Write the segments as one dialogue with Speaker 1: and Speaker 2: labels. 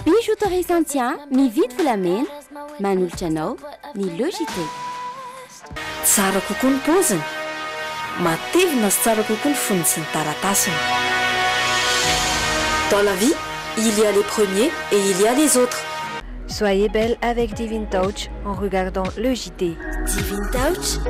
Speaker 1: Bijouterie Santia mividy volamena, manolotra anao ny Le JT.
Speaker 2: Tsara kokoa ny paoziny, matevina sy tsara kokoa ny fonony sy ny taratasiny.
Speaker 3: Dans la vie, il y a les premiers et il y a les autres.
Speaker 4: Soyez belle avec Divine Touch en regardant le JT.
Speaker 5: Divine Touch,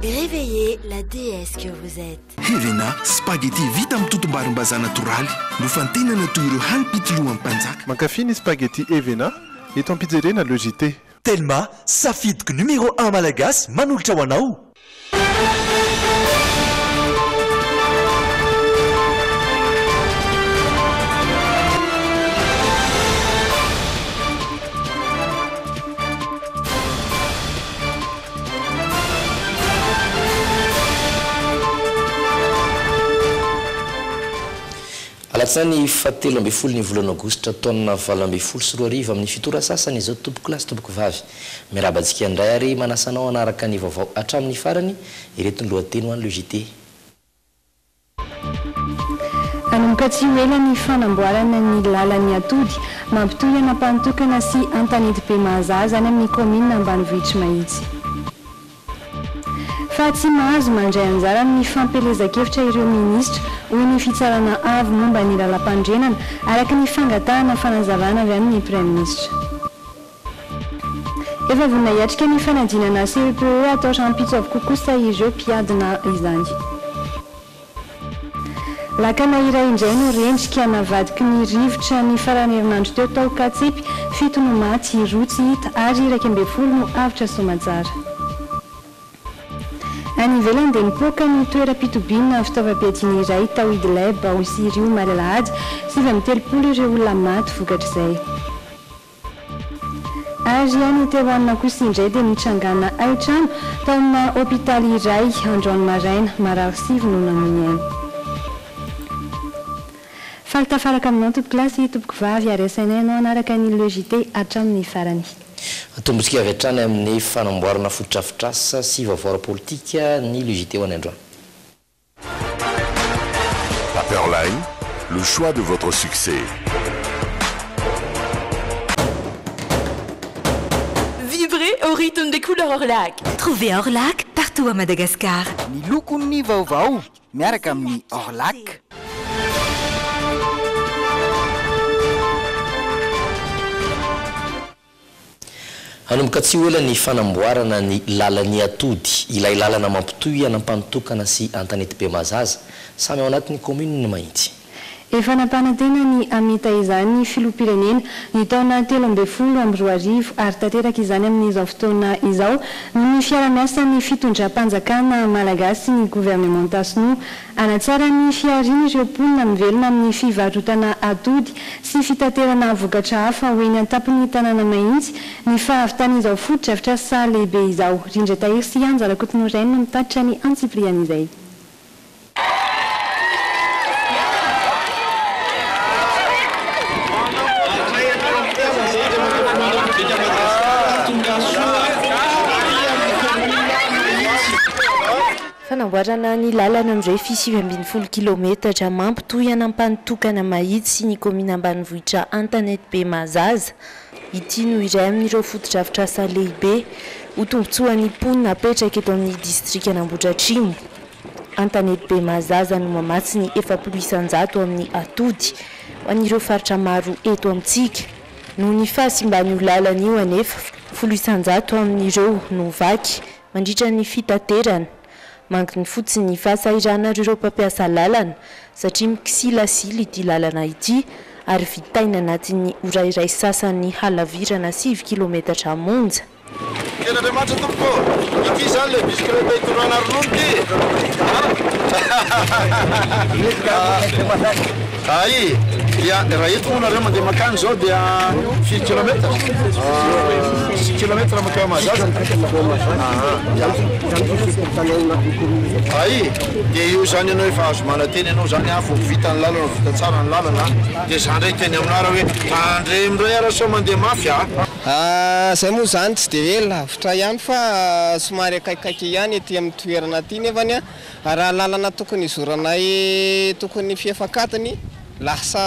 Speaker 5: réveillez la déesse que vous êtes.
Speaker 6: Hevena, spaghetti vita amin'ny totom-barimbazaha natoraly, nofantenana toy ireo hanim-pitolohan'ny mpanjaka.
Speaker 7: Mankafy ny spaghetti Hevena eto am-pijerena le JT.
Speaker 8: Telma, safidiko numéro un malagasy manolotra ho anao.
Speaker 9: Alatsinainy fahatelo ambin'ny folo ny volana aogositra taona 2018 amin'ny fito ora sasany izao tompokolahy sy tompokovavy. Miarahaba antsika indray ary manasa anao hanaraka ny vaovao hatramin'ny farany ireto ny lohateny ho an'ny Le JT.
Speaker 10: Hanomboka tsy ho ela ny fanamboarana ny lalan'ny atody mampitohy an'Ampanotokana sy Antanetibe Mahazaza any amin'ny kaominina ambanivohitr'i Mahitsy. Fa tsy mahazo mandray anjara amin'ny fampielezan-kevitra ireo minisitra, hoy ny Fitsarana avo momba ny lalampanorenana, araka ny fangatahana fanazavana avy amin'ny Praiminisitra. Efa vonona hiatrika ny fanadinana CEPE atao rahampitso avokoa kosa ireo mpiadina izany. Lakana iray indray no rendrika navadiky ny rivotra ny faran'ny herinandro teo tao Katsepy, fito no maty, roa tsy hita ary 11 no avotra soamantsara. Any ivelany dia nipoaka ny toeram-pitobiana fitaovam-piadiana iray tao Idleb ao Syria omaly alahady, 39 ireo olona maty vokatr'izay. Ary any Tehran kosa indray dia nitrangana hain-trano tao amina hopitaly iray androany maraina. Marary sivy no namoy ny ainy. Faly tafaraka aminao tompokolahy sy tompokovavy ary asainay ianao hanaraka ny Le JT hatramin'ny farany.
Speaker 9: Atombontsika avy hatrany amin'ny fanamboarana fotodrafitrasa sy vaovao ara-politika ny Le JT ho an'ny androany.
Speaker 11: Paperline, le choix de votre succès.
Speaker 12: Vibrez au rythme des couleurs Orlac.
Speaker 3: Trouvez Orlac partout à Madagascar.
Speaker 13: Ny lokon'ny vaovao miaraka amin'ny Orlac.
Speaker 9: Hanomboka tsy ho ela ny fanamboarana ny lalan'i Atody, ilay lalana mampitohy an'Ampanotokana sy Antanetibe Mahazaza, samy ao anatin'ny kaominin'i Mahitsy.
Speaker 10: Efa nampanantena ny hamita izany ny Filoham-pirenena ny taona 2013 ary tanteraka izany amin'izao fotoana izao noho ny fiara-miasan'ny fitondram-panjakana malagasy sy ny governemanta sinoa Hanatsara ny fihariana ireo mponina mivelona amin'ny fivarotana atody sy fitaterana vokatra hafa ho eny an-tampon'ny tanàna Mahitsy ny fahavitan'izao fotodrafitrasa lehibe izao. Rindra Tahiry sy Anja Rakotonorainy no mitatitra ny antsipirian'izay.
Speaker 4: Fanamboarana ny lalana mirefy 19 kilaometatra mampitohy an'Ampanotokana Mahitsy sy ny kaominina ambanivohitra Antanetibe Mahazaza. Ity no iray amin'ireo fotodrafitrasa lehibe ho tombontsoan'ny mponina apetraka eto amin'ny distrikan'Ambohidratrimo. Antanetibe Mahazaza no mamatsy ny 40% amin'ny atody ho an'ireo faritra maro eto amintsika. Noho ny fahasimban'io lalana io anefa, 10% amin'ireo no vaky. Mandritra ny fitaterana, manginy fotsiny ny fahasahiranan'ireo mpampiasa lalana satria mikisilasila ity lalana ity ary vitaina anatin'ny ora iray sasany halavirana sivy kilometatra monja.
Speaker 14: Tena Andriamanitra tompoko ô! Ity izany ilay bisikileta itondrana ronono ity a! Ay! Dia raha eto moa nareo mandeha mankany izao dia firy kilomètre? Six kilomètre mankao Mahazaza? Ay! Dia io izany ianao efa azo manantena ianao izany a, vao vita ny lalana, vita tsara ny lalana, dia za indray hiteny aminà raha hoe tandremo indray ara sao mandeha mafy a!
Speaker 15: Zay moa zany tsy de hoe lavitra ihany fa somary akaikikaiky ihany ety amin'ny toerana aty nefany raha lalana tokony hizoranay tokony fefak'adiny. Lasa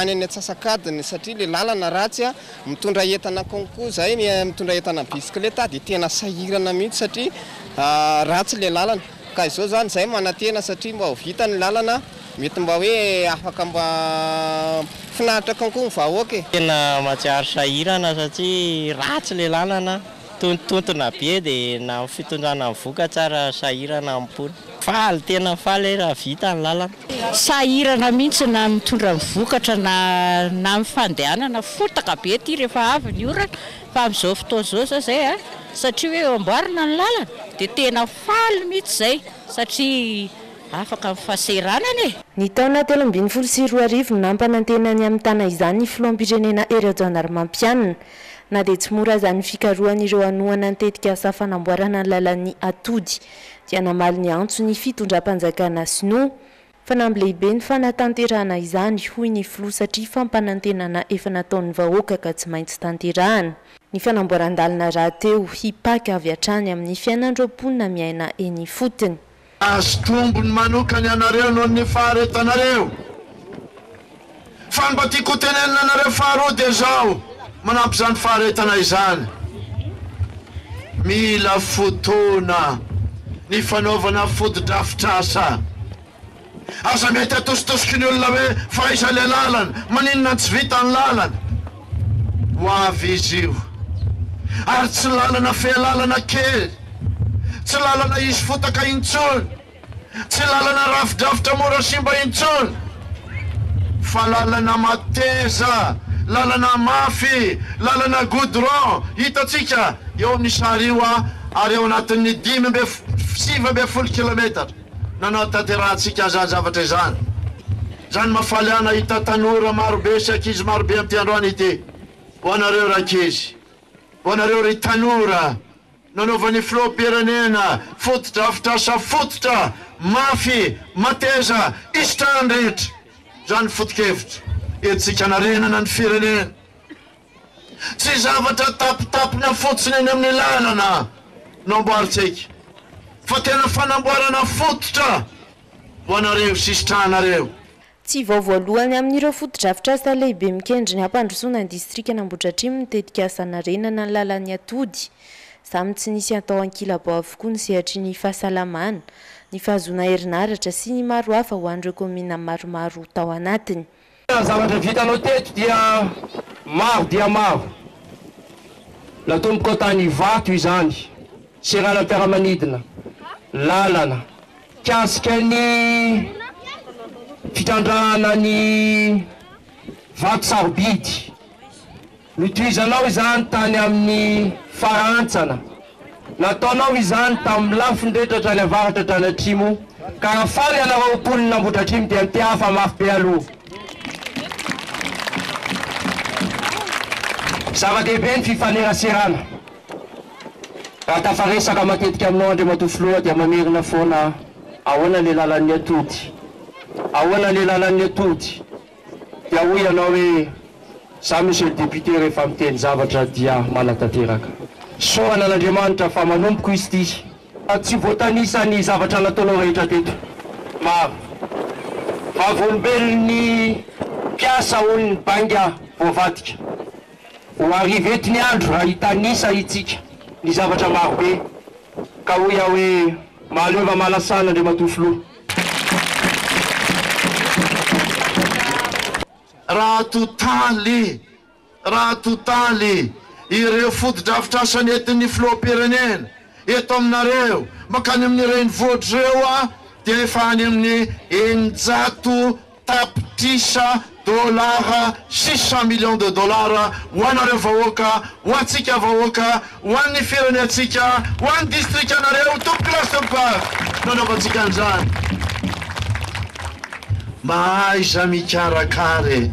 Speaker 15: any amin'ny antsasak'adiny satria le lalana ratsy a, mitondra entana konko zay, mitondra entana bisikileta dia tena sahirana mihitsy satria ratsy le lalana. Ka izao zany zay manantena satria mba ho vita ny lalana, mety mba hoe afaka mba finaritra konko ny vahoaka e.
Speaker 16: Tena mahatsiaro sahirana satria ratsy le lalana, tontontona be dia na ny fitondrana ny vokatra ara sahirana ny mponina. Faly, tena faly aho raha vita ny lalana.
Speaker 17: Sahirana mihitsy na mitondra ny vokatra na na ny fandehanana, fotaka be aty rehefa avy ny orana, fa amin'izao fotoana izao izao izay a, satria hoe amboarina ny lalana dia tena faly mihitsy izay satria afaka ny fahasahiranana e.
Speaker 4: Ny taona 2013 no nampanantena ny hamitana izany ny filoham-pirenena Hery Rajaonarimampianina. Na dia tsy mora aza ny fikarohan'ireo hanohana ny tetikasa fanamboarana ny lalan'ny atody dia namaly ny antso ny fitondram-panjakana sinoa. Fanamby lehibe ny fanatanterahana izany, hoy ny filoha satria fampanantenana efa nataon'ny vahoaka ka tsy maintsy tanterahana. Ny fanamboaran-dalana rahateo hipaka avy hatrany amin'ny fiainan'ireo mponina miaina eny ifotony.
Speaker 14: Azo tombony manokana ianareo noho ny faharetanareo. Fa ny mba tiako ho tenenina anareo faharoa dia izao, manampy izany faharetana izany, mila fotoana ny fanaovana fotodrafitrasa. Aza mety atositosiky ny olona hoe fa aiza ilay lalana, maninona no tsy vita ny lalana. Ho avy izy io. Ary tsy lalana fehilalana kely, tsy lalana hisy fotaka intsony, tsy lalana rafidrafitra mora simba intsony, fa lalana mateza, lalana mafy, lalana goudron, hitantsika eo amin'ny sary io ary ao anatin'ny dimy amby 19 kilometatra. Nanatanterahantsika an'izany zavatra izany. Izany mahafaly ahy nahita tanora marobe sy ankizy marobe amin'ity androany ity. Ho anareo rankizy, ho anareo ry tanora, nanaovan'ny Filoham-pirenena fotodrafitrasa fototra mafy, mateza, isitrahan'ny rehetra. Izany foto-kevitra entintsika hanarenana ny firenena. Tsy zavatra tapitapina fotsiny eny amin'ny lalana no amboarintsika, fa tena fanamboarana fototra ho anareo sy sitrahanareo.
Speaker 4: Tsy vao voalohany amin'ireo fotodrafitrasa lehibe mikendry ny hampandrosoana ny distrikan'Ambohidratrimo ny tetikasa hanarenana ny lalan'ny atody. Samy tsy nisy atao ankilabao avokoa ny sehatry ny fahasalamana, ny fahazoana herinaratra sy ny maro hafa ho an'ireo kaominina maromaro tao anatiny.
Speaker 18: Ny zavatra vitanao teto dia maro dia maro. Natombokao tany Ivato izany, seranam-piaramanidina, lalana, mikasika ny fitrandrahana ny vato sarobidy. Notohizanao izany tany amin'ny Farantsana. Nataonao izany tamin'ny lafiny rehetra hatrany avaratra hatrany atrimo, ka raha faly ianareo mponina Ambohidratrimo dia mitehafa mafy be aloha. Zava-dehibe ny fifaneraserana. Raha tafaresaka matetika aminao Andriamatoa Filoha dia mamerina foana ahoana le lalan'ny atody? Ahoana le lalan'ny atody? Dia hoy ianao hoe, Za Monsieur le Député rehefa miteny zavatra dia manatanteraka. Isaorana an'Andriamanitra fa manomboko izy ity. Tsy voatanisa ny zavatra nataonao rehetra teto. Maro. Vavolombelon'ny mpiasa hono ny bainga voavadika. Ho arivo eto ny andro raha hitanisa itsika ny zavatra marobe. Ka hoy aho hoe, Mahaleova mahalasana Andriamatoa Filoha.
Speaker 14: Raha atotaly, raha atotaly ireo fotodrafitrasa nentin'ny Filoham-pirenena eto aminareo mankany amin'ny renivohitra ireo dia efa any amin'ny 600 tapitrisa dolara, 600 millions de dollars, ho anareo vahoaka, ho antsika vahoaka, ho an'ny firenentsika, ho an'ny distrikanareo, tompokolahy sy tompokovavy, no anaovantsika an'izany. Mahaiza mikarakara e!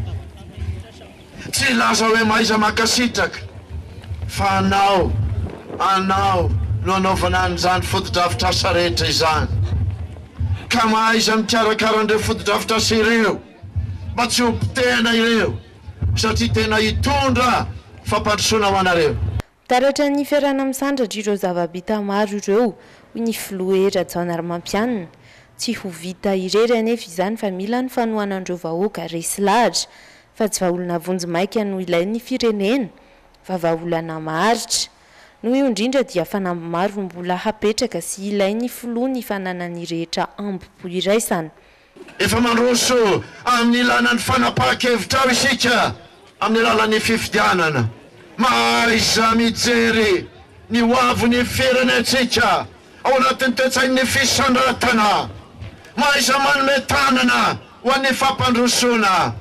Speaker 14: Tsy hilaza hoe mahaiza mankasitraka, fa anao, anao no anaovana an'izany fotodrafitrasa rehetra izany. Ka mahaiza mikarakara an'ireo fotodrafitrasa ireo mba tsy ho potehina ireo, satria tena hitondra fampandrosoana ho anareo.
Speaker 4: Taratra ny fiarahana misandratra ireo zava-bita maro ireo, hoy ny filoha Hery Rajaonarimampianina. Tsy ho vita irery anefa izany fa mila ny fanohanan'ireo vahoaka resy lahatra fa tsy vahaolana vonjimaika no ilain'ny firenena fa vahaolana maharitra. Noho io indrindra dia fanamby maro no mbola hapetraka sy ilain'ny filoha ny fananan'ny rehetra ambo-po iraisana.
Speaker 14: Efa mandroso amin'ny ilana ny fanapahan-kevitra ao isika amin'ny alalan'ny fifidianana. Mahaiza mijery ny hoavin'ny firenentsika ao anatin'ny toe-tsain'ny fisandratana. Mahaiza manome tanana ho an'ny fampandrosoana.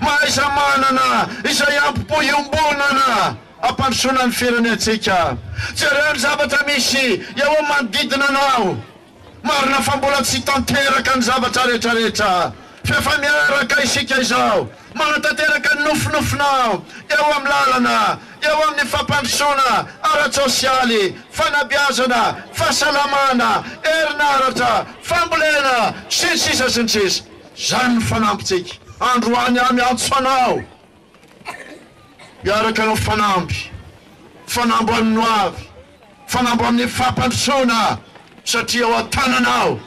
Speaker 14: Mahaiza manana izay ambo-po iombonana hampandrosoana ny firenentsika. Jereo ny zavatra misy eo amin'ny manodidina anao. Marina fa mbola tsy tanteraka ny zavatra rehetra rehetra f'efa miaraka isika izao manatanteraka ny nofinofinao eo amin'ny lalana, eo amin'ny fampandrosoana ara-tsosialy, fanabeazana, fahasalamana, herinaratra, fambolena, sy ny sisa sy ny sisa. Izany ny fanampintsika. Androany aho miantso anao. Miaraka hanao fanamby, fanamby ho an'ny hoavy, fanamby ho amin'ny fampandrosoana satria ao an-tananao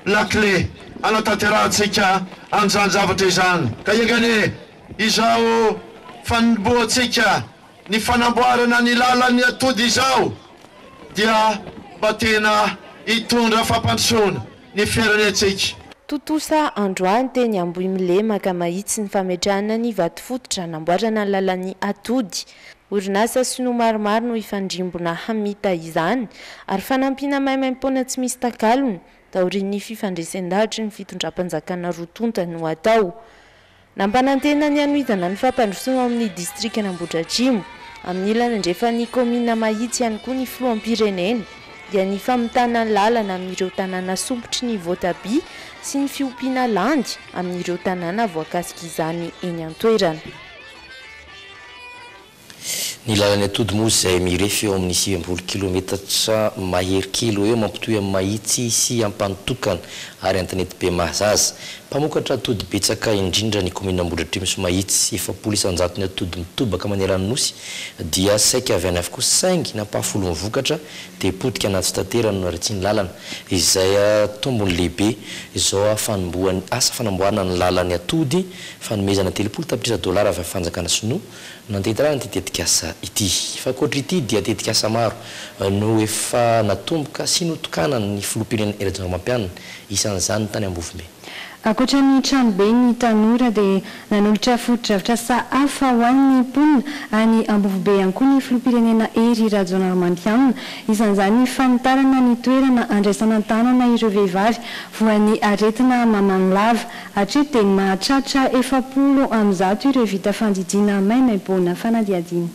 Speaker 14: lakile hanatanterahantsika an'izany zavatra izany. Ka enga anie izao fanombohantsika ny fanamboarana ny lalan'ny atody izao dia mba tena hitondra fampandrosoana ny firenentsika.
Speaker 4: Tontosa androany teny Ambohimilemaka Mahitsy ny fametrahana ny vatofototra hanamboarana ny lalan'ny atody. Orinasa sinoa maromaro no hifandrimbona hamita izany ary fanampiana maimaimpoana tsy misy takalony taorian'ny fifandresen-dahatry ny fitondram-panjakana roa tonta no atao. Nampanantena ny hanohizana ny fampandrosoana ao amin'ny distrikan'Ambohidratrimo, amin'ny ilany andrefan'ny kaominina Mahitsy ihany koa ny filoham-pirenena, dia ny famitana ny lalana amin'ireo tanàna sompitry ny voatabia sy ny fiompiana landy amin'ireo tanàna voakasik'izany eny an-toerana.
Speaker 9: Ny lalan'ny atody moa izay mirefy eo amin'ny 90 kilometatra mahery kely eo mampitohy amin'i Mahitsy sy Ampanotokana ary Antanetibe Mahazaza. Mpamokatra atody betsaka indrindra ny kaominina Ambohidratrimo sy Mahitsy. 40 isan-jaton'ny atody mitobaka manerana ny Nosy dia saika avy any avokoa saingy ny ampahafolon'ny vokatra dia potika anaty fitaterana no naratsian'ny lalana izay tombony lehibe izao fanombohan'ny asa fanamboarana ny lalan'ny atody fanomezana 30 tapitrisa dolara avy amin'ny fanjakana sinoa Nandeha ity tetikasa ity. Fa ankoatra ity dia tetikasa maro no efa natomboka sy notokanan'ny filoham-pirenena Hery Rajaonarimampianina, isan'izany ny tany Ambovombe.
Speaker 10: Ankoatra ny tranobe ny tanora dia nanolotra fotodrafitrasa hafa ho an'ny mponina any Ambovombe ihany koa ny filoham-pirenena Hery Rajaonarimampianina. Isan'izany ny fanitarana ny toerana andraisana an-tanana ireo vehivavy voan'ny aretina mamany lava. Hatreto dia mahatratra 140 ireo vita fandidiana maimaimpoana fanadihadiana.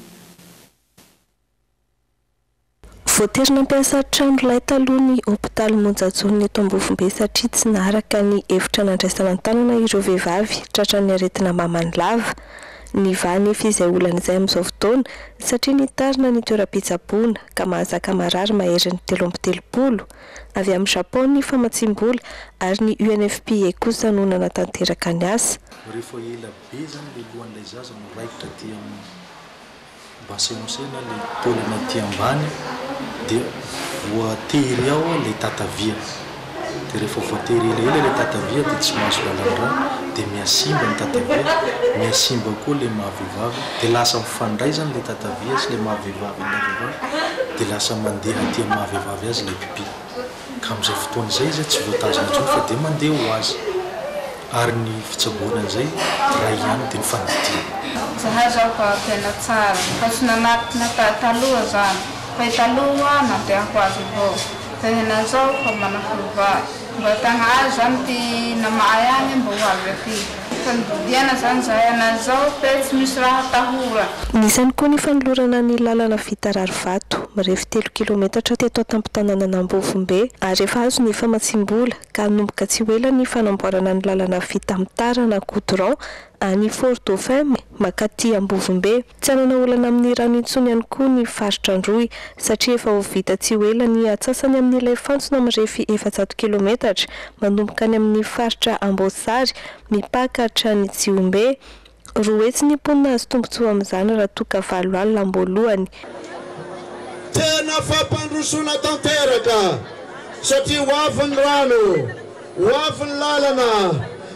Speaker 19: Voatery nampiasa trano lay taloha ny hopitaly Monja Jaona eto Ambovombe satria tsy naharaka ny efitra nandraisana an-tanana ireo vehivavy tratran'ny aretina mamany lava. Nivaha anefa izay olana izay amin'izao fotoana satria nitarina ny toeram-pitsaboana ka mahazaka marary maherin'ny 33. Avy amin'i Japon ny famatsiam-bola ary ny UNFPA kosa no nanatanteraka ny asa.
Speaker 20: Rehefa ela be zany le lohan'ilay zaza no raikitra aty amin'ny bassin osseux na le taolana aty ambany dia voatery ao le tatavia. Dia rehefa voatery elaela le tatavia dia tsy mahazo lalan-drà dia mihasimba ny tatavia, mihasimba koa le maha vehivavy dia lasa mifandray zany le tatavia sy le maha vehivavy an'ilay vehivavy dia lasa mandeha aty amin'ny maha vehivavy azy ilay pipi. Ka amin'izay fotoana izay izy tsy voatazona intsony fa dia mandeha ho azy. Ary ny fitsaboana an'izay iray ihany dia ny fandidiana.
Speaker 21: Zahay zao ka tena tsara fa tsy nanatona taloha zany fa i taloha nandeha ho azy avao fa henany zao fa mana fiovà mba tagna azy zany ty nama'ay agny mba ho avy aty fa nodidiana zany zahay henany zao fe tsy misy raha atahora.
Speaker 19: Nisy ihany koa ny fanolorana ny lalana vita rarivato mirefy telo kilometatra teto an-tampon-tanànan'Ambovombe ary efa azo ny famatsiam-bola ka hanomboka tsy ho ela ny fanamboarana ny lalana vita amin'ny tara na goudron any Fort Dauphin mankaty Ambovombe. Tsy hanana olana amin'ny rano intsony ihany koa ny faritra Androy satria efa ho vita tsy ho ela ny atsasany amin'ilay fantsona mirefy 400 kilometatra manomboka any amin'ny faritra Amboasary mipaka hatrany Tsihombe. 200 ny mponina hahazo tombontsoa amin'izany raha toa ka 80 am-boalohany.
Speaker 14: Tena fampandrosoana tanteraka satria ho avy ny rano. Ho avy ny lalana,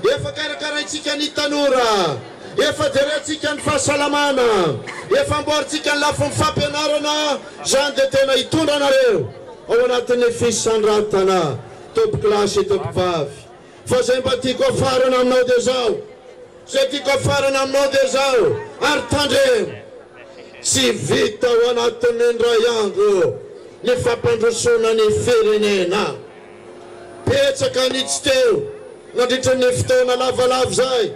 Speaker 14: efa karakaraintsika ny tanora, efa jerentsika ny fahasalamana, efa amboarintsika ny lafiny fampianarana, izany dia tena hitondra anareo ao anatin'ny fisandratana, tompokolahy sy tompokovavy. Fa izay mba tiako hafarana aminao dia izao, izay tiako hafarana aminao dia izao, ary tandremo, tsy vita ao anatin'ny indray andro ny fampandrosoana ny firenena. Betsaka ny tsy teo nandritra ny fotoana lavalava izay.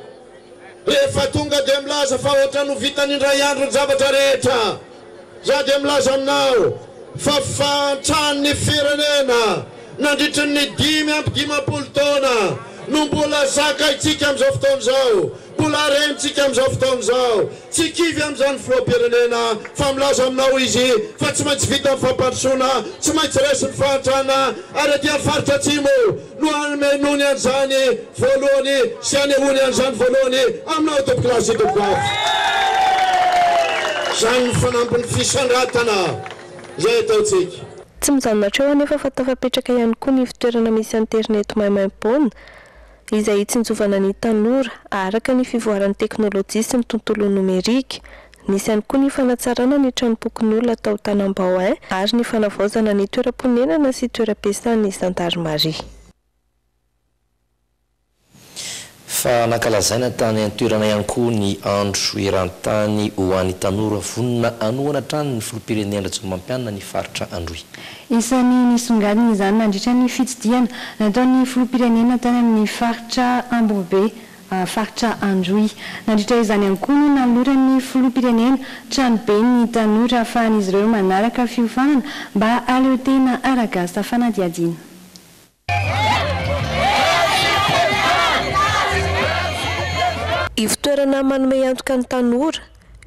Speaker 14: Rehefa tonga dia milaza fa ohatran'ny ho vitany indray andro ny zavatra rehetra. Za dia milaza aminao fa fahantran'ny firenena nandritry ny 55 taona no mbola zakaintsika amin'izao fotoana izao, mbola rentsika amin'izao fotoana izao. Tsy kivy amin'izany filoham-pirenena fa milaza aminao izy fa tsy maintsy vita ny fampandrosoana, tsy maintsy resy ny fahantrana ary aty amin'ny faritra atsimo no hamenoany an'izany voalohany sy hanehoany an'izany voalohany aminao tompokolahy sy tompokovavy. Izany ny fanampin'ny fisandratana izay ataontsika.
Speaker 19: Tsy mijanona hatreo anefa fa tafapetraka ihany koa ny fitoerana misy aterineto maimaimpoana izay hitsinjovana ny tanora araka ny fivoaran'ny teknolojia sy ny tontolo nomerika. Nisy ihany koa ny fanatsarana ny tranompokonolona tao Tanambao I ary ny fanavaozana ny toeram-ponenana sy toeram-piasan'ny zandarimaria.
Speaker 9: Fa nankalazaina tany an-toerana ihany koa ny Andro eran-tany ho an'ny tanora vonona hanohana hatrany ny filoham-pirenena Rajaonarimampianina ny faritra Androy.
Speaker 10: Isan'ny nisongadina izany nandritra ny fitsidihana nataon'ny filoham-pirenena tany amin'ny faritra Ambohibe, faritra Androy. Nandritra izany ihany koa no nanoloran'ny filoham-pirenena tranoben'ny tanora ahafahan'izy ireo manaraka fiofanana mba hahaleo tena ara-gasa fanadihadiana.
Speaker 19: Ivotoerana manome antoka ny tanora,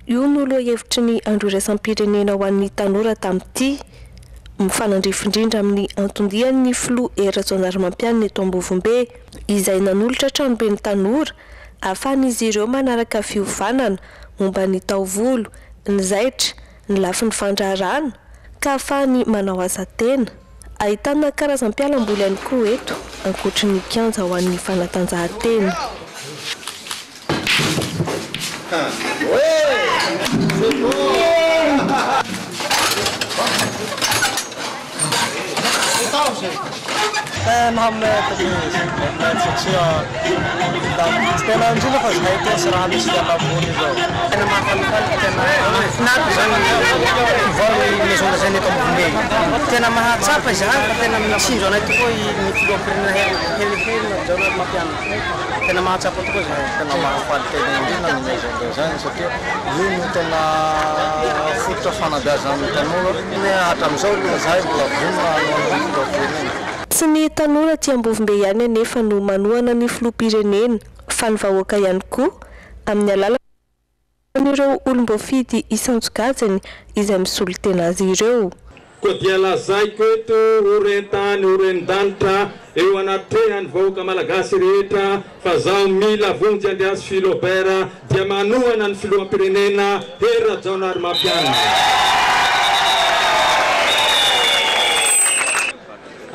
Speaker 19: io no lohahevitry ny Andro iraisam-pirenena ho an'ny tanora tamin'ity. Mifanandrify indrindra amin'ny anton-dian'ny filoha Hery Rajaonarimampianina eto Ambovombe, izay nanolotra tranoben'ny tanora ahafahan'izy ireo manaraka fiofanana momba ny taovolo, ny zaitra, ny lafiny fandraharahana ka ahafahany manao asa tena. Ahitana karazam-pialamboly ihany koa eto, ankoatry ny kianja ho an'ny fanatanjahantena.
Speaker 1: Tena Tena indrindra fa zahay tena tsy raha misy fialam-boly zao. Tena mahafalifaly tena mahafinaritra zany mivory ny maison de jeunes eto Ambovombe. Tena mahatsapa izahay fa tena mitsinjo anay tokoa i ny filoham-pirenena Hery Hery Rajaonarimampianina. Tena mahatsapa tokoa izahay.
Speaker 22: Tena mahafaly tena indrindra ny maison de jeunes satria io no tena fototra fanabeazan'ny tanora. Hatramin'izao aloha izahay mbola vonona hanohana ny filoham-pirenena.
Speaker 19: Tsy ny tanora aty Ambovombe ihany anefa no manohana ny filoham-pirenena fa ny vahoaka ihany koa amin'ny alalan'ireo olom-boafidy isan-tsokajiny izay misolo tena azy ireo.
Speaker 23: Koa dia lazaiko eto ho ren-tany ho ren-danitra eo anatrehan'ny vahoaka malagasy rehetra fa zaho mila vonjy Andriasy Philobert dia manohana ny filoham-pirenena Hery Rajaonarimampianina.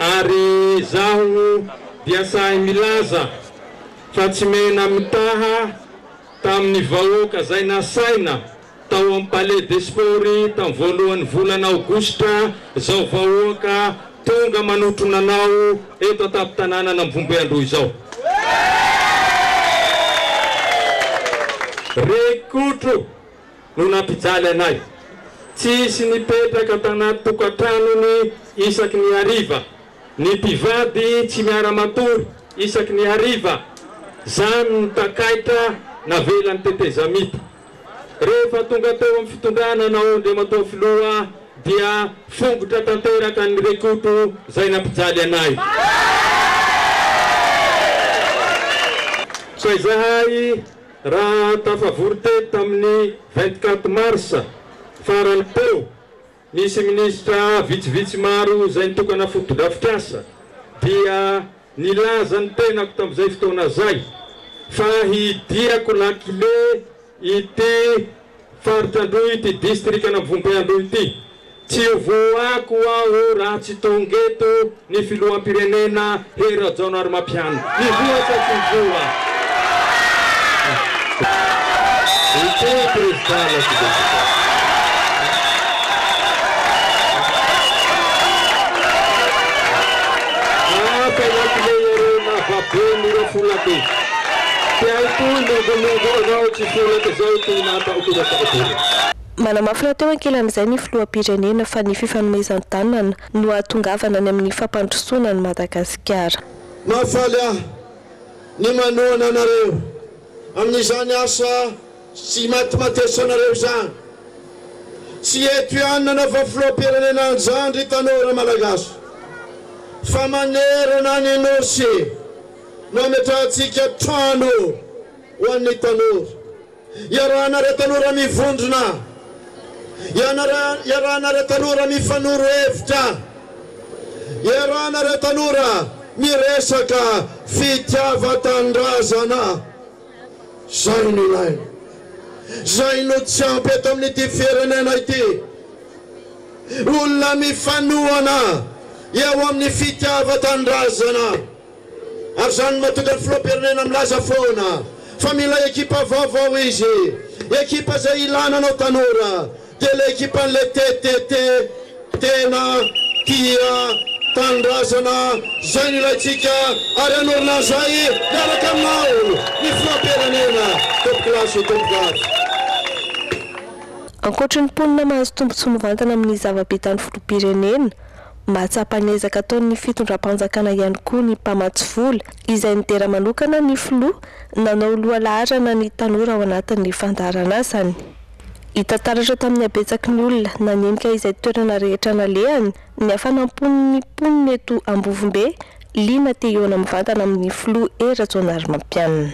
Speaker 23: Ary izaho dia sahy milaza fa tsy mena mitaha tamin'ny vahoaka izay nasaina tao amin'ny Palais des Sports tamin'ny voalohan'ny volana aogositra izao vahoaka tonga manotrona anao eto an-tampon-tanànan'Ambovombe Androy izao. Rekotro no nampijaly anay. Tsisy nipetraka tanaty tokantranony isaky ny hariva. Ny mpivady tsy miara-matory isaky ny hariva. Zany no takaitra navelan'ny tetezamita. Rehefa tonga teo amin'ny fitondrana anao Andriamatoa Filoha dia fongotra tanteraka ny Rekoto zay nampijaly anay. Sa izahay raha tafavory teto tamin'ny 24 mars farany teo, nisy minisitra vitsivitsy maro izay nitokana fotodrafitrasa dia nilaza ny tenako tamin'izay fotoana zay fa hidiako lakile ity faritra Androy ity distrikan'Ambovombe Androy ity. Tsy ho voako aho raha tsy tonga eto ny filoham-pirenena Hery Rajaonarimampianina. Mivoa sa tsy mivoa? Ity président la Hafa lakile iareo lavabe mira folake. Te hay toy longo longo anao tsy folake zao toy natao torak'akory.
Speaker 19: Manamafy rahateo ankilan'izay ny filoham-pirenena fa ny fifanomezan-tanana no hahatongavana any amin'ny fampandrosoana an'i Madagasikara.
Speaker 14: Mahafaly ahy ny manohana anareo amin'izany asa tsy imatimatesanareo izany. Tsy eto ihany nanaovan'ny filoham-pirenena an'izany ry tanora Malagasy fa manerana ny Nosy no ametrahantsika trano ho an'ny tanora. Iarahanareo tanora mivondrona, iarahanareo tanora mifanoro hevitra, iarahanareo tanora miresaka fitiavan-tanindrazana. Izay no ilaina. Izay no tsy ampy eto amin'ity firenena ity. Olona mifanohana eo amin'ny fitiavan-tanindrazana. Ary izany no mahatonga ny filoham-pirenena milaza foana fa mila ekipa vaovao izy, ekipa izay ilana anao tanora, dia ilay ekipan'ilay ttt tena tia tanindrazana, izay no ilaintsika ary hanorina an'izay miaraka aminao ny filoham-pirenena, tompokolahy sy tompokovavy.
Speaker 19: Ankoatry ny mponina mahazo tombontsoa mivantana amin'ny zava-bitan'ny filoham-pirenena, Mahatsapa ny ezaka ataon'ny fitondram-panjakana ihany koa ny mpamatsy vola, izay nidera manokana ny filoha nanao lohalaharana ny tanora ao anatin'ny fandaharanasany. Hita taratra tamin'ny habetsaky ny olona nanenika izay toerana rehetra nalehany ny hafanam-pon'ny mponina eto Ambovombe, liana te hihaona mivantana amin'ny filoha Hery Rajaonarimampianina.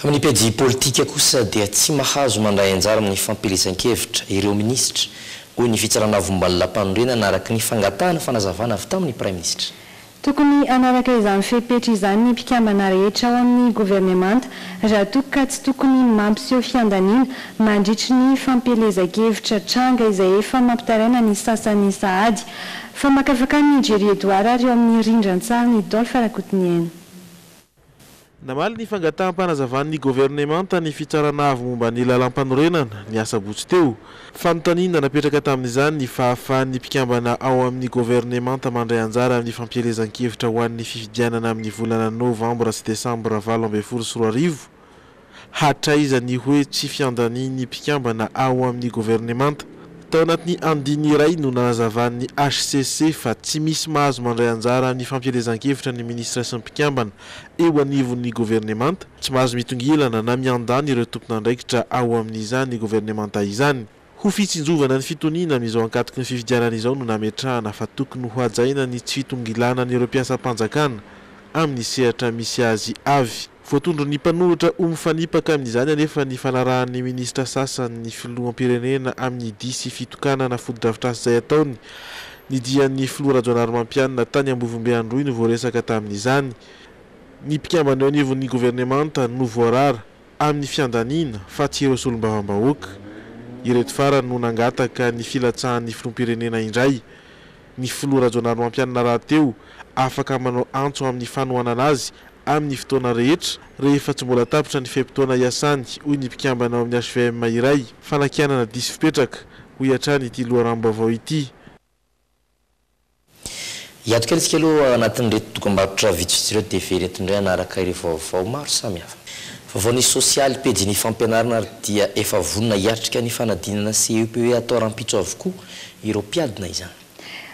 Speaker 9: Amin'ny pejy politika kosa dia tsy mahazo mandray anjara amin'ny fampielezan-kevitra ireo minisitra, hoy ny fitsarana avo momba ny lalàmpanorenana araka ny fangatahana fanazavana avy tamin'ny praiminisitra.
Speaker 10: Tokony hanaraka izany fepetra izany ny mpikambana rehetra ao amin'ny governemanta raha toa ka tsy tokony mampiseho fiandaniana mandritry ny fampielezan-kevitra, tranga izay efa mampitaraina ny sasany sahady. Famakafakan'i Jerry Edouard ary eo amin'ny rindran-tsarin'i Dolph Rakotoniaina.
Speaker 7: Namaly ny fangataham-panazavan'ny governemanta ny Fitsarana Avo momba ny Lalàmpanorenana, ny asabotsy teo. Fanontaniana napetraka tamin'izany ny fahafahan'ny mpikambana ao amin'ny governemanta mandray anjara amin'ny fampielezan-kevitra ho an'ny fifidianana amin'ny volana novambra sy desambra 2018. Hatraiza ny hoe tsy fiandanian'ny mpikambana ao amin'ny governemanta? Tao anatin'ny andininy iray no nanazavan'ny hcc fa tsy misy mahazo mandray anjara amin'ny fampielezan-kevitra ny minisitra sy ny mpikambana eo anivon'ny governemanta. Tsy mahazo mitongilana na miandany ireo tompon'andraikitra ao amin'izany governemanta izany. Ho fitsinjovana ny fitoniana amin'izao ankatoky ny fifidianana izao no nametrahana fa tokony hohajaina ny tsy fitongilanan'ireo mpiasam-panjakana amin'ny sehatra misy azy avy. Voatondron'ny mpanohitra ho mifanipaka amin'izany anefa ny fanarahan'ny minisitra sasany ny filoham-pirenena amin'ny dihy sy fitokanana fotodrafitrasa izay ataony. Ny dian'ny filoha Rajaonarimampianina tany Ambovombe Androy no voaresaka tamin'izany. Ny mpikambana eo anivon'ny governemanta no voarara amin'ny fiandaniana fa tsy ireo solombavambahoaka. Ireto farany no nangataka ny filatsahan'ny filoham-pirenena indray. Ny filoha Rajaonarimampianina rahateo afaka manao antso amin'ny fanohanana azy amin'ny fotoana rehetra rehefa tsy mbola tapitra ny fe-potoana iasany, hoy ny mpikambana ao amin'ny hvm iray. Fanakianana diso fipetraka, hoy hatrany ity loharanom-baovao ity.
Speaker 9: Hiato kely isika aloha ao anatin'ireto dokambarotra vitsivitsy ireo dia very eto indray hanaraka ireo vaovao maro samihafa. Vaovaon'ny sosialy, pejin'ny fampianarana ary dia efa vonona hiatrika ny fanadinana CEPE atao rahampitso avokoa ireo mpiadina izany.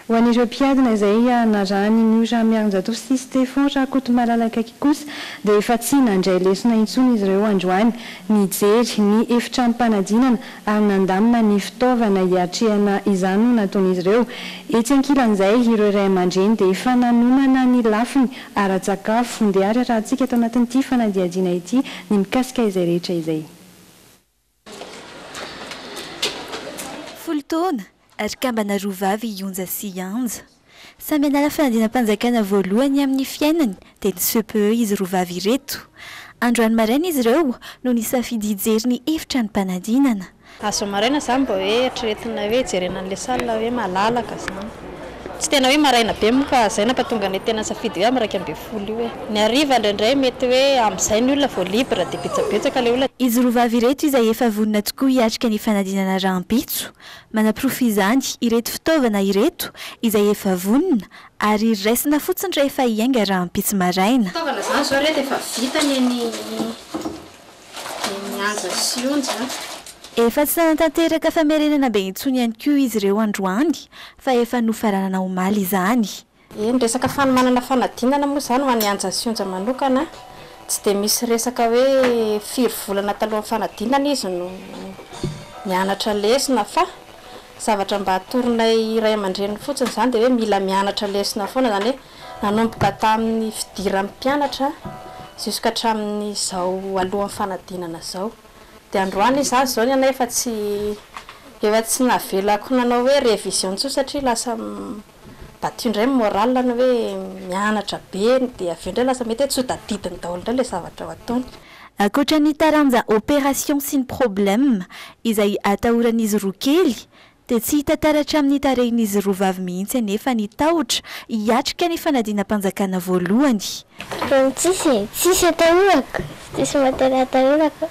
Speaker 10: Ho an'ireo mpiadina izay narahan'i Miora Miarinjatovo sy Stephan Rakotomalala akaiky kosa dia efa tsy nandray lesona intsony izy ireo androany. Nijery ny efitranom-panadinana ary nandamina ny fitaovana hiatrehana izany no nataon'izy ireo. Etsy ankilan'izay, ireo ray aman-dreny dia efa nanomana ny lafiny ara-tsakafo. Ndeha ary arahantsika ato anatin'ity fanadihadiana ity ny mikasika izay rehetra izay.
Speaker 4: Folo taona, ary kambana roa vavy i Onja sy i Anja. Samy hanala fanadinam-panjakana voalohany amin'ny fiainany, dia ny CPE izy roa vavy ireto. Androany maraina izy ireo no nisafidy hijery ny efitranom-panadinana.
Speaker 2: Azo maraina izany mba hoe eritreretina hoe jerena an'ilay salle hoe malalaka izany. Tsy tena hoe maraina be moa fa izay nampatonga anay tena nisafidy hoe amin'ny 11 io e. Ny hariva indraindray mety hoe amin'izay ny olona vao libre dia betsabetsaka ilay olona.
Speaker 4: Izy roa vavy ireto izay efa vonona tokoa hiatrika ny fanadinana rahampitso. Manaporofo izany ireto fitaovana ireto izay efa vonona ary raisina fotsiny rehefa hiainga rahampitso maraina.
Speaker 2: Fitaovana izany izao ireto efa vita ny eny Ny anja sy onja.
Speaker 4: Efa tsy nanatanteraka famerenana be intsony ihany koa izy ireo androany fa efa nofaranana omaly izany.
Speaker 2: Eny, resaka fanomanana fanadinana moa izany ho an'i Anja sy Onja manokana, tsy dia misy resaka hoe firy volana talohan'ny fanadinana izy no mianatra lesona fa zavatra mba atoronay ray aman-dreniny fotsiny izany dia hoe mila mianatra lesona foana, izany hoe Nanomboka tamin'ny fidiran'ny mpianatra jusqu'à hatramin'izao alohan'ny fanadinana izao. Dia androany izy izany izao ny anay efa tsy efa tsy navelako nanao hoe révision intsony satria lasa battu indray ny moral-ny hoe mianatra be dia avy eo indray lasa mety hoe tsy ho tadidiny daholo indray ilay zavatra ho ataony.
Speaker 4: Ankoatra ny taranja opération sy ny problème izay atahoran'izy roa kely Dia tsy hita taratra amin'ny tarehin'izy roa vavy mihitsy anefa ny tahotra hiatrika ny fanadinam-panjakana voalohany.
Speaker 5: Tokony tsisy e, tsisy atahorako, tsisy matière atahorako,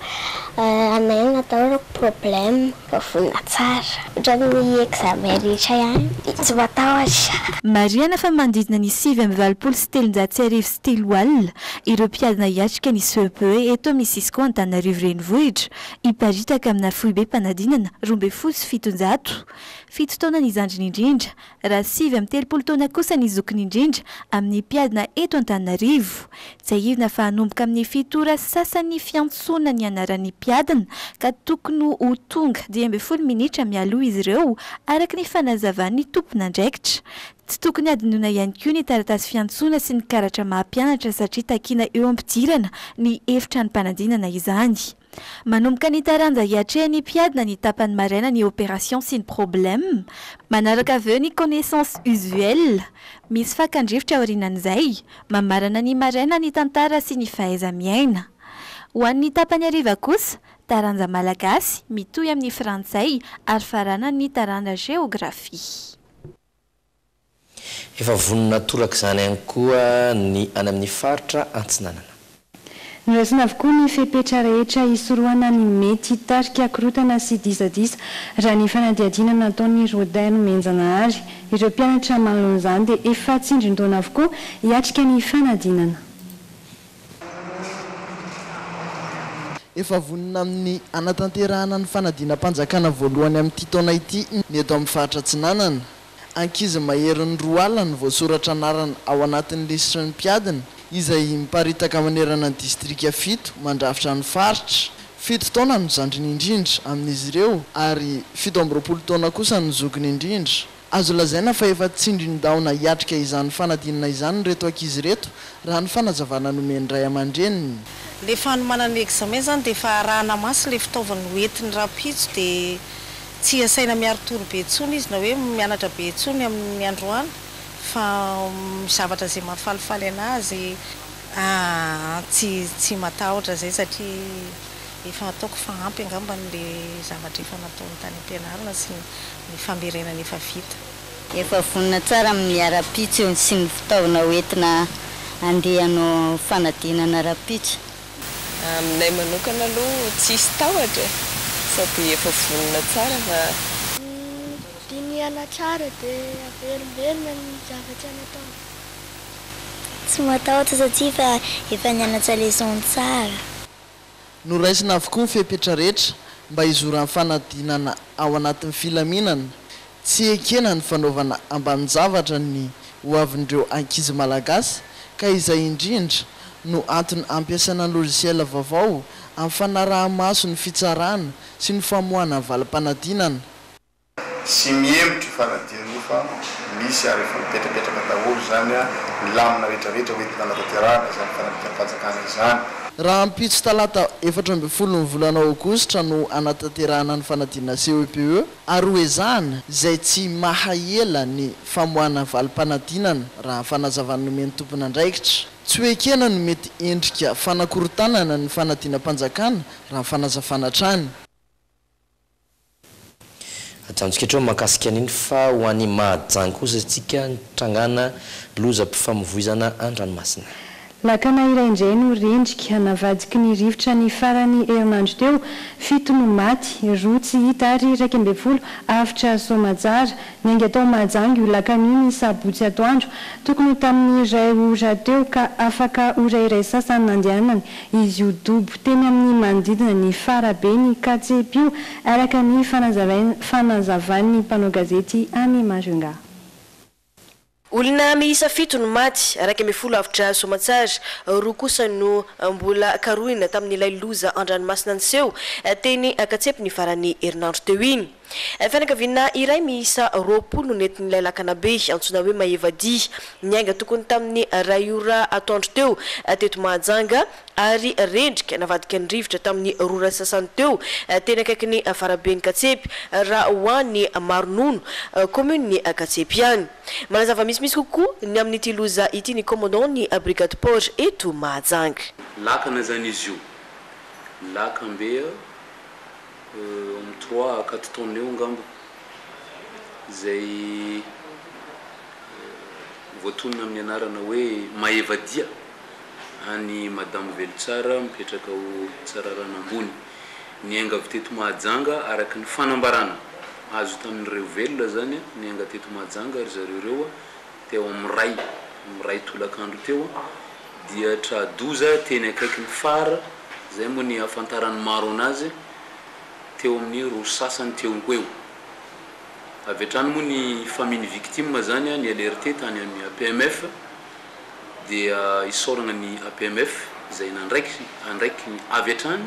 Speaker 5: anay no atahorako problème fa vonona tsara, ohatran'ny examen rehetra ihany, tsy matahotra.
Speaker 4: Marihana fa manodidina ny 389 89 ireo mpiadina hiatrika ny CEPE eto amin'ny Cisco Antananarivo Renivohitra Hiparitaka amina foibem-panadinana 712. Fito taona ny zandriny indrindra, raha 39 taona kosa ny zokiny indrindra amin'ny mpiadina eto Antananarivo. Tsiahivina fa hanomboka amin'ny fito ora sasany ny fiantsoana ny anaran'ny mpiadina ka tokony ho tonga 15 minitra mialoha izy ireo, araka ny fanazavan'ny tompon'andraikitra. Tsy tokony hadinoina ihany koa ny taratasy fiantsoana sy ny karatra maha mpianatra satria takiana eo am-pidirana ny efitranom-panadinana izany. Manomboka ny taranja hiatrehan'ny mpiadina ny tapany maraina ny opération sy ny problème, manaraka avy eo ny connaissance usuelle. Misy fakan-drivotra aorianan'izay, mamarana ny maraina ny tantara sy ny fahaiza-miaina. Ho an'ny tapany hariva kosa, taranja malagasy, mitohy amin'ny frantsay ary faranan'ny taranja géographie.
Speaker 9: Efa vonona torak'izany ihany koa ny any amin'ny faritra Antsinanana.
Speaker 10: Noraisina avokoa ny fepetra rehetra hisorohana ny mety hitarika korontana sy disadisa raha ny fanadihadiana nataon'i Rodin Nomenjanahary. Ireo mpianatra manoloana izany dia efa tsindrin-taona avokoa hiatrika ny fanadinana.
Speaker 6: Efa vonona amin'ny hanatanterahana ny fanadinam-panjakana voalohany amin'ity taona ity ny eto amin'ny faritra Atsinanana. Ankizy maherin'ny 20 no voasoratra anarana ao anatin'ny lisitry ny mpiadina, izay miparitaka manerana ny distrika fito mandrafitra ny faritra. Fito taona no zandriny indrindra amin'izy ireo ary 27 taona kosa no zokiny indrindra. Azo lazaina fa efa tsindrin-daona hiatrika izany fanadinana izany ireto ankizy ireto raha ny fanazavana nomen'ny ray aman-dreniny.
Speaker 24: Le fanomanana ny examen zany dia efa arahana maso le fitaovana hoentiny rahampitso dia Tsy asaina miari-tory be intsony izy na hoe mianatra be intsony amin'ny androany fa zavatra izay mahafalifaly anazy. Aa tsy tsy matahotra izay satria efa ataoko fa ampy angambany le zavatra efa nataony tany am-pianarana sy ny famerenana efa vita.
Speaker 25: Efa vonona tsara amin'ny rahampitso sy ny fitaovana hoentina handeha hanao fanadinana rahampitso.
Speaker 26: Aminay manokana aloha tsisy tahotra e! Sady efa vonona tsara fa.
Speaker 5: Dinihana tsara dia averimberina ny zavatra natao. Tsy matahotra satria efa efa nianatra leçon tsara.
Speaker 6: Noraisina avokoa ny fepetra rehetra mba hizoran'ny fanadinana ao anatin'ny filaminana. Tsy ekena ny fanaovana ambanin-javatra ny hoavin'ireo ankizy malagasy ka izay indrindra no antony ampiasana logiciel vaovao amin'ny fanaraha-maso ny fitsarana sy ny famoahana valim-panadinana.
Speaker 3: Tsy mihemotra io fanadinana io fa misy ary efa mipetrapetraka daholo izany ny lamina rehetrarehetra hoentina hanatanterahana izany fanadinam-panjakana izany.
Speaker 6: Rahampitso talata 14 ny volana aogositra no hanatanterahana ny fanadinana CEPE ary ho ezahana izay tsy maha ela ny famoahana valim-panadinana raha fanazavana nomen'ny tompon'andraikitra. Tsy ho ekena ny mety endrika fanakorontanana ny fanadinam-panjakana raha fanazavana hatrany.
Speaker 9: Ajanontsika hatreo mahakasika an'iny fa ho any Mahajanga kosa isika nitrangana lozam-pifamoivoizana an-dranomasina.
Speaker 10: Lakana iray indray no rendrika navadiky ny rivotra ny faran'ny herinandro teo, fito no maty, roa tsy hita ary 11 avotra soamatsara. Niainga tao Mahajanga io lakana io ny sabotsy atoandro, tokony ho tamin'ny iray ora teo ka afaka ora iray sasany nandehanany Izy io dobo teny amin'ny manodidina ny Faraben'i Katsepy io, araka ny fanazavan'ny mpanao gazety any Majunga.
Speaker 4: Olona miisa fito no maty, 11 avotra soamantsara, roa kosa no mbola karohina tamin'ilay loza an-dranomasina niseho teny Katsepy ny faran'ny herinandro teo iny. Fianakaviana iray miisa 20 no nentin'ilay lakana be antsoina hoe Maevadia. Niainga tokony tamin'ny iray ora atoandro teo teto Mahajanga ary rendrika navadika ny rivotra tamin'ny roa ora sy sasany teo teny akaikin'ny faraben'i Katsepy raha ho any Maronono, kaominin'i Katsepy ihany. Manazava misimisy kokoa ny amin'ity loza ity ny commandant ny brigade port eto Mahajanga.
Speaker 8: Lakana izany izy io. Lakambe. Eo amin'ny trois à quatre tonnes eo angamba izay voatonona amin'ny anarana hoe Maevadia an'i Madame Velontsara mipetraka ao Tsararano Ambony. Niainga avy teto Mahajanga araka ny fanambarana azo tamin'ireo velona izany, niainga teto Mahajanga ry zareo ireo teo amin'ny iray, amin'ny iray tolakandro teo dia tra-doza teny akaikin'ny phare, izay moa ny ahafantaran'ny maro anazy, teo amin'ny roa sasany teo ho eo. Avy hatrany moa ny famille-n'ny victime izany ni-alerter tany amin'ny APMF, dia isaoragna ny APMF izay nandraiky andraikiny avy hatrany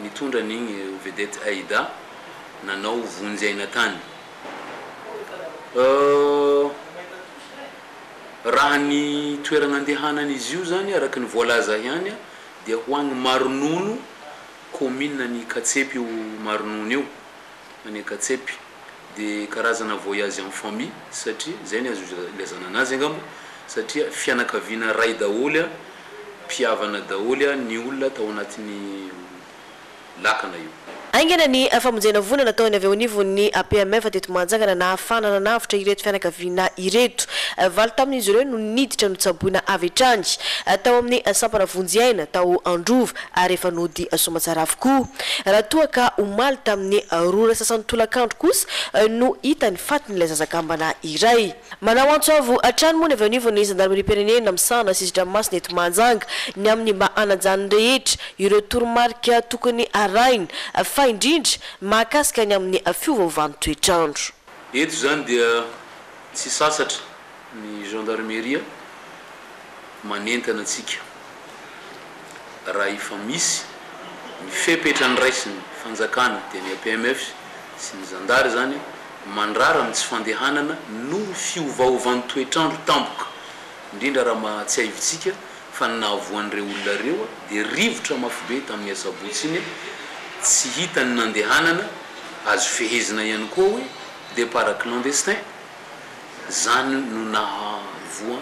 Speaker 8: nitondra an'igny vedette Aida nanao vonjy aina tany. Raha ny toerana andehanan'izy io zany araka ny voalaza ihany dia ho agny Maronono, commune ny Katsepy io Maronono io, any Katsepy, de karazana voyage en famille satria zay ny azo ilazana anazy angamba satria fianakaviana ray daholo, mpihavana daholo ny olona tao anatin'ny lakana io.
Speaker 4: Haingana ny famonjena voina nataon'ny avy eo anivon'ny APMF teto Mahajanga nahafahana nanavotra ireto fianakaviana ireto. Valo tamin'izy ireo no niditra notsaboina avy hatrany tao amin'ny sampana vonjy aina tao Androva ary efa nody soamantsara avokoa. Raha toa ka omaly tamin'ny roa ora sasany tolakandro kosa no hita ny fatin'ilay zazakambana iray. Manao antso avo hatrany moa ny avy eo anivon'ny zandarimariam-pirenena misahana sisi-dranomasina eto Mahajanga ny amin'ny mba hanajan'ny rehetra ireo toromarika tokony harahina fa indrindra mahakasika ny amin'ny fiovaovan'ny toetr'andro.
Speaker 8: Eto izany dia tsy sasatra ny gendarmerie manentana antsika raha efa misy ny fepetra niraisin'ny fanjakana dia ny APMF sy ny zandary izany mandrara ny tsy fandehanana noho ny fiovaovan'ny toetr'andro tampoka, indrindra raha mahatsiahivintsika fa ny nahavoan'ireo olona ireo dia rivotra mafibe tamin'ny asabotsy iny, tsy hita ny nandehanana, azo fehezina ihany koa hoe départ clandestin, zany no nahavoa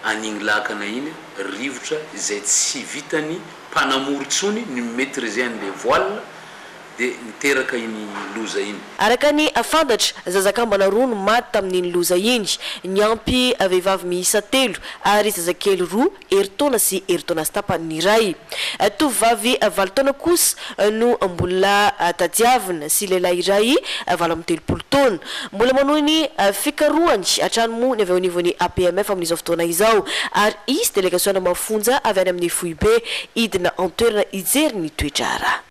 Speaker 8: an'igny lakana iny, rivotra izay tsy vitan'ny mpanamory intsony ny mi-maitriser an'le voile, dia niteraka iny loza iny.
Speaker 4: Araka ny fantatra, zaza kambana roa no maty tamin'iny loza iny, niampy vehivavy miisa telo ary zazakely roa, herintaona sy herintaona sy tapany ny iray. Tovovavy valo taona kosa no mbola tadiavina sy lehilahy iray 38 taona. Mbola manohy ny fikarohany hatrany moa ny avy eo anivon'ny APMF amin'izao fotoana izao ary hisy delegasiona mafonja avy any amin'ny foibe hidina an-toerana hijery ny toe-draharaha.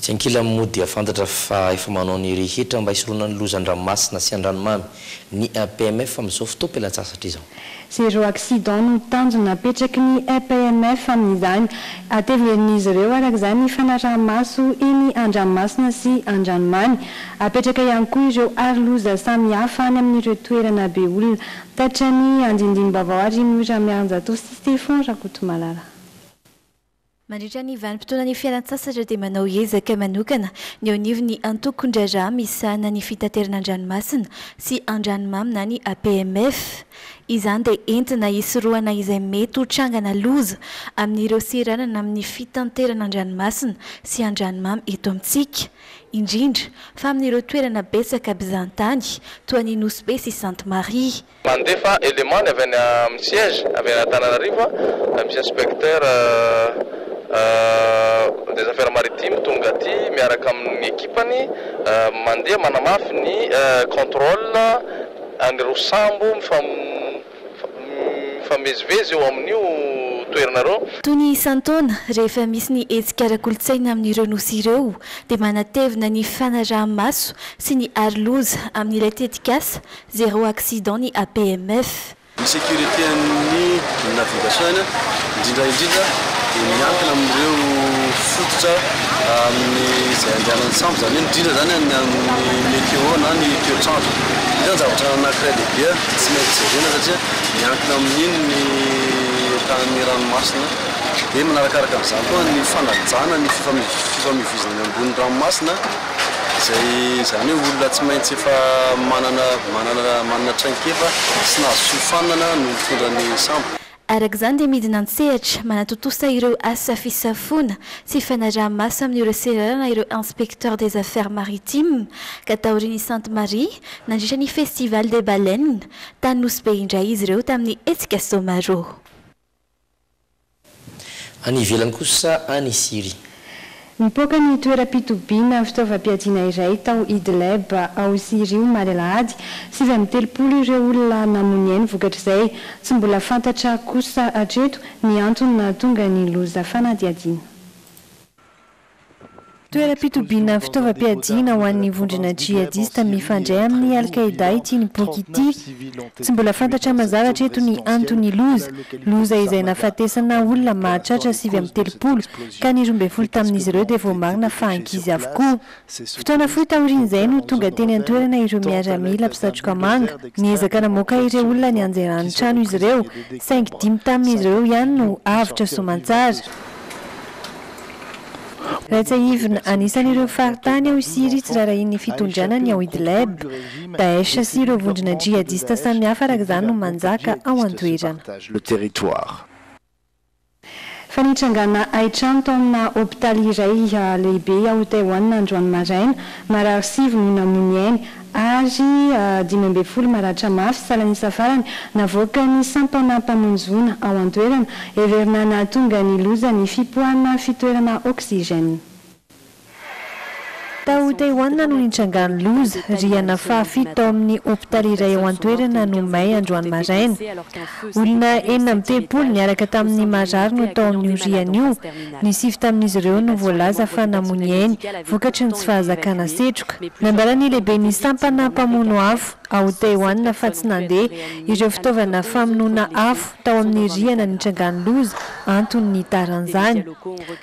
Speaker 9: Etsy ankilany moa dia fantatra fa efa manao ny rehetra mba hisorohana ny loza an-dranomasina sy an-dranomamy ny PMF amin'izao fotoam-pialantsasatra izao.
Speaker 10: Zéro accident no tanjona apetraky ny PMF amin'izany. Hateverin'izy ireo araka izany ny fanaraha-maso eny an-dranomasina sy an-dranomamy. Apetraka ihany koa ireo aroloza samihafa any amin'ireo toerana be olona. Taitra ny andindinim-baovao ary Nohy Ramiarinjatovo sy Stefan Rakotomalala.
Speaker 4: Mandritra ny vanim-potoanan'ny fialan-tsasatra dia manao ezaka manokana ny eo anivon'ny antokon-draharaha misahana ny fitaterana an-dranomasina sy an-dranomamy na ny APMF. Izany dia entina hisorohana izay mety ho trangana loza amin'ireo seranana amin'ny fitanterana an-dranomasina sy an-dranomamy eto amintsika, indrindra fa amin'ireo toerana betsaka mpizahantany toa an'i Nosy Be sy Sainte Marie.
Speaker 11: Mandefa élément ny avy any amin'ny siège, avy any Antananarivo, misy inspecteur des affaires maritimes tonga aty miaraka amin'ny ekipany mandeha manamafy ny contrôle an'ireo sambo mifamezivezy eo amin'io toerana ireo.
Speaker 4: Toy ny isan-taona, rehefa misy ny hetsika ara-kolontsaina amin'ireo nosy ireo, dia manatevina ny fanaraha-maso sy ny aro-loza amin'ilay tetikasa Zéro accident ny APMF.
Speaker 12: Ny sécurité an'ny navigation indrindra indrindra dia miankina amin'ireo fototra amin'izay andehanan'ny sambo, izany hoe indrindra izany ny amin'ny météo na ny toetr'andro. Io izany zavatra anankiray lehibe tsy maintsy jerena satria miankina amin'iny ny tahan'ny ranomasina. Dia manarakaraka an'izany koa ny fanajana ny fifamoivoizana eny ambony ranomasina. Izay izany hoe olona tsy maintsy efa manana manana manana traikefa sy nahazo fiofanana no mitondra ny sambo.
Speaker 4: Araka izany dia midina an-tsehatra manatontosa ireo asa fisafoana sy fanaraha-maso amin'ireo seranana ireo Inspecteurs des Affaires Maritimes ka taorian'i Sainte Marie nandritra ny Festival des Baleines tany Nosy Be indray izy ireo tamin'ny hetsika Somaro.
Speaker 9: Any ivelany kosa any Syria.
Speaker 10: Nipoaka ny toeram-pitobiana fitaovam-piadiana iray tao Idleb ao Syria omaly alahady. 39 ireo olona namoy ainy vokatr'izay. Tsy mbola fantatra kosa hatreto ny antony nahatonga ny loza fanadihadiana. Toeram-pitobiana fitaovam-piadiana ho an'ny vondrona djihadista mifandray amin'ny Al-Qaeda ity nipoaka ity. Tsy mbola fantatra mazava hatreto ny anton'ny loza, loza izay nahafatesana olona mahatratra 39 ka ny 12 tamin'izy ireo dia voamarina fa ankizy avokoa. Fotoana fohy taorian'izay no tonga teny an-toerana ireo miaramila mpisatroka manga. Niezaka namoaka ireo olona nianjeran'ny trano izy ireo, saingy dimy tamin'izy ireo ihany no avotra soamantsara. Raha tsiahivina, anisan'ireo faritany ao Syria tsy rarahian'ny fitondrana ny ao Idleb. Daesh sy ireo vondrona djihadista samihafa araka izany no manjaka ao an-toerana. Fa nitrangana haintrano tao amina hopitaly iray lehibe ao Taiwan androany maraina. Marary sivy no namoy ny ainy ary 15 maratra mafy salan'isa farany navoakan'ny sampana mpamonjy voina ao an-toerana. Heverina nahatonga ny loza ny fipoahana fitoerana oxygène. Tao Taiwan no nitrangan'ny loza, rihana fahafito tao amin'ny hopitaly iray ao an-toerana no may androany maraina. Olona 36 niaraka tamin'ny marary no tao amin'io rihana io. Ny sivy tamin'izy ireo no voalaza fa namoy ny ainy vokatry ny tsy fahazakana setroka. Nambaran'ny lehiben'ny sampana mpamono afo ao Taiwan fa tsy nandeha ireo fitaovana famonoana afo tao amin'ny rihana nitrangan'ny loza, antony nitaran'izany.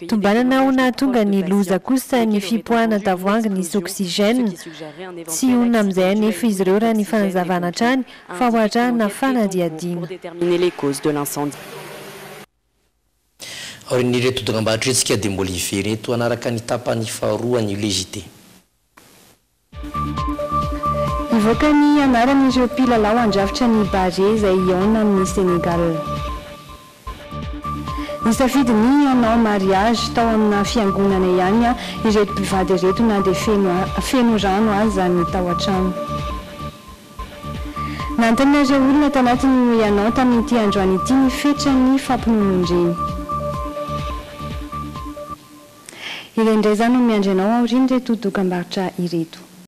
Speaker 10: Tombanana ho nahatonga ny loza kosa ny fipoahana tavoahangy nisy oxygène. Tsy hionona amin'izay anefa izy ireo raha ny fanazavana hatrany fa ho arahana fanadihadiana.
Speaker 9: Aorian'ireto dokambarotra ireto isika dia mbola hiverina eto hanaraka ny tapany faharoa an'io Le JT.
Speaker 10: Hivoaka ny anaran'ireo mpilalao handrafitra ny Barea izay hihaona amin'i Sénégal. Nisafidy ny hanao mariage tao amina fiangonana ihany ireto mpivady ireto na dia feno feno rano aza ny tao an-trano. Nanontaniana ireo olona tanatin'ny Hoy Ianao tamin'ity androany ity ny fetran'ny fampinonoan-dreny. Ireny indray izany no miandry anao aorian'ireto dokambarotra ireto.